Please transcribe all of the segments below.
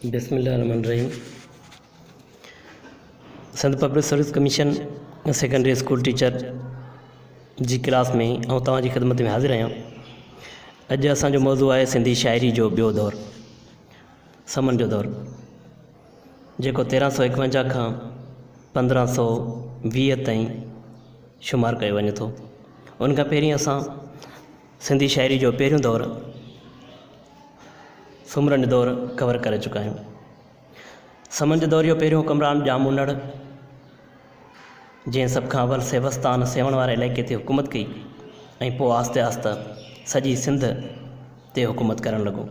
بسم الله الرحمن الرحيم Sindh public service commission secondary school teacher جي ڪلاس ۾ آئون توهان جي خدمت ۾ حاضر آهيان. اڄ اسان جو موضوع آهي سنڌي شاعري جو ٻيو دور سمن جو دور جيڪو 1351 کان 1520 تائين شمار ڪيو وڃي ٿو. ان کان پهرين اسان سنڌي شاعري جو پهريون دور سومرن جو دور ڪور ڪري چڪا آهيون. سمن جي دور جو پهريون حڪمران ڄام انڙ جنهن سڀ کان اول سيوستان سيوهڻ واري علائقي تي حڪومت ڪئي ۽ پوء آهستي آهستي سڄي سنڌ تي حڪومت ڪرڻ لڳو.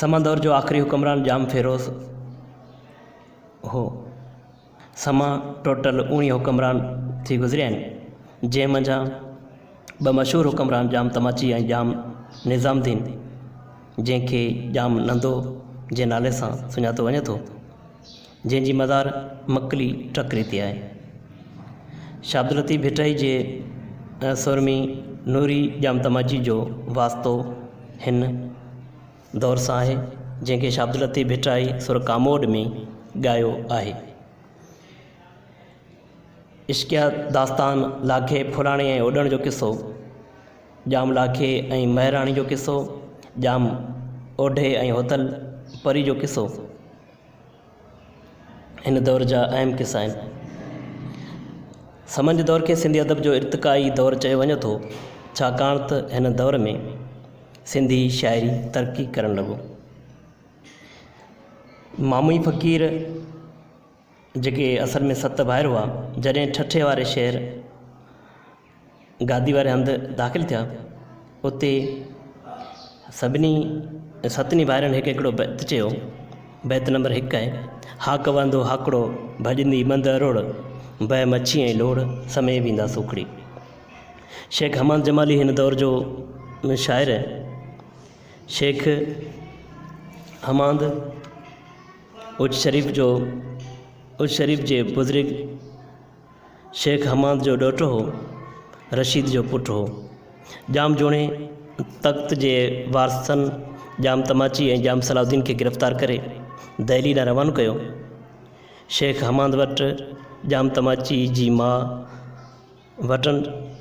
سمن دور جو آخري حڪمران ڄام فيروز هو. سما ٽوٽل اوڻيهه حڪمران ٿي گذريا آهن، جنهن منجهان ٻه مشهور حڪمران ڄام تماچي ۽ ڄام نظام الدين، جنهن کي ڄام نندو جي نالي سان سڃاتو وڃي ٿو، جنهن جي مزار مڪلي ٽڪري تي آهي. شاهه عبداللطيف ڀٽائي جي سورمي نوري ڄام تماچي جو واسطو هن دور سان آهي، جنهن کي شاهه عبداللطيف ڀٽائي سر ڪاموڏ ۾ ڳايو آهي. عشقيه داستان لاکي ڦلاڻي ۽ اوڏڻ جو قصو، ڄام لاکي ۽ مهراڻي جو قصو، ڄام اوڍي ۽ هوتل پري جو قصو هن دور جا اهم قصا آهن. سمن جي دور کي سنڌي ادب جو ارتقائي دور چيو وڃي ٿو، ڇاڪاڻ ته هن دور ۾ سنڌي شاعري ترقي ڪرڻ لڳو. ماموئي فقير جيڪي اصل ۾ ست ڀائر هئا، جڏهن ٺٽي واري شهر گادي واري هنڌ داخل ٿيا، اتي سڀني ستني ڀائرن هڪ هڪڙو بيت چيو. بيت نمبر هڪ آهي، هاڪ وهندو هاڪڙو، ڀڄندي مند اروڙ، بهه مڇي ۽ لوڙ، سمي ويندا سوکڙي. شيخ حماد جمالي هن دور جو شاعر آهي. شيخ حماد اچ شريف جو اچ شريف جي بزرگ شيخ حماد جو ڏوهٽو هو، رشيد جو پٽ هو. ڄام جوڻي تخت جي وارثن ڄام تماچي ۽ ڄام صلاح الدين کي گرفتار ڪري دهلي ڏانهن روانو ڪيو. شيخ حماد وٽ ڄام تماچي جي ماء وٽن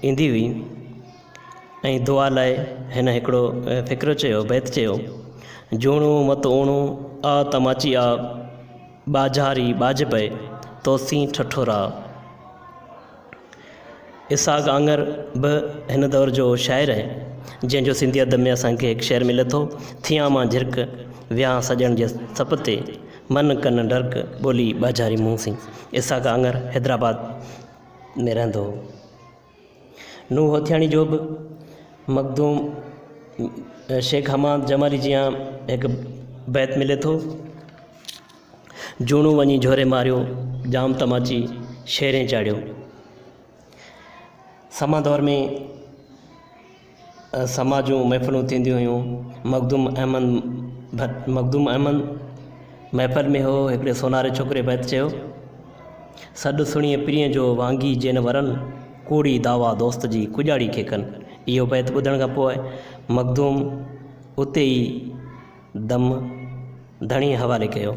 ايندي هئي ۽ دعا لاء هن هڪڙو فقرو چيو، بيت چيو، جوڻو مت اوڻو، آ تماچي آ، ٻاجهاري ٻاجهه پئي، توسين ٺٺو راء. اسحاق آڱر به هن دور جو شاعر آهي، جنهن جو سنڌي ادب ۾ اسان کي هڪ شعر ملي ٿو، ٿيان مان جهرڪ، ويهان سڄڻ جي سپ تي، من ڪن ڊرڪ، ٻولي ٻاجهاري مون سين. اسحاق آڱر حيدرآباد ۾ رهندو هو. نوح هوٿياڻي جو به مخدوم شيخ حماد جمالي جيان هڪ بيت ملي ٿو. جوڻو وڃي جهوري ماريو، ڄام تماچي شيرين چاڙهيو. سما دور ۾ سما جون محفلون ٿينديون هيون. مخدوم احمد ڀٽ مخدوم احمد محفل ۾ هو، هڪڙي سوناري ڇوڪري بيت چيو، سڏ سڻيء پرينء جو وانگي جين ورن، ڪوڙي دعويٰ دوست جي ڪڄاڙي کي ڪن. اهو بيت ٻڌڻ کان پوء مخدوم اتي ئي دم ڌڻيء حوالي ڪيو.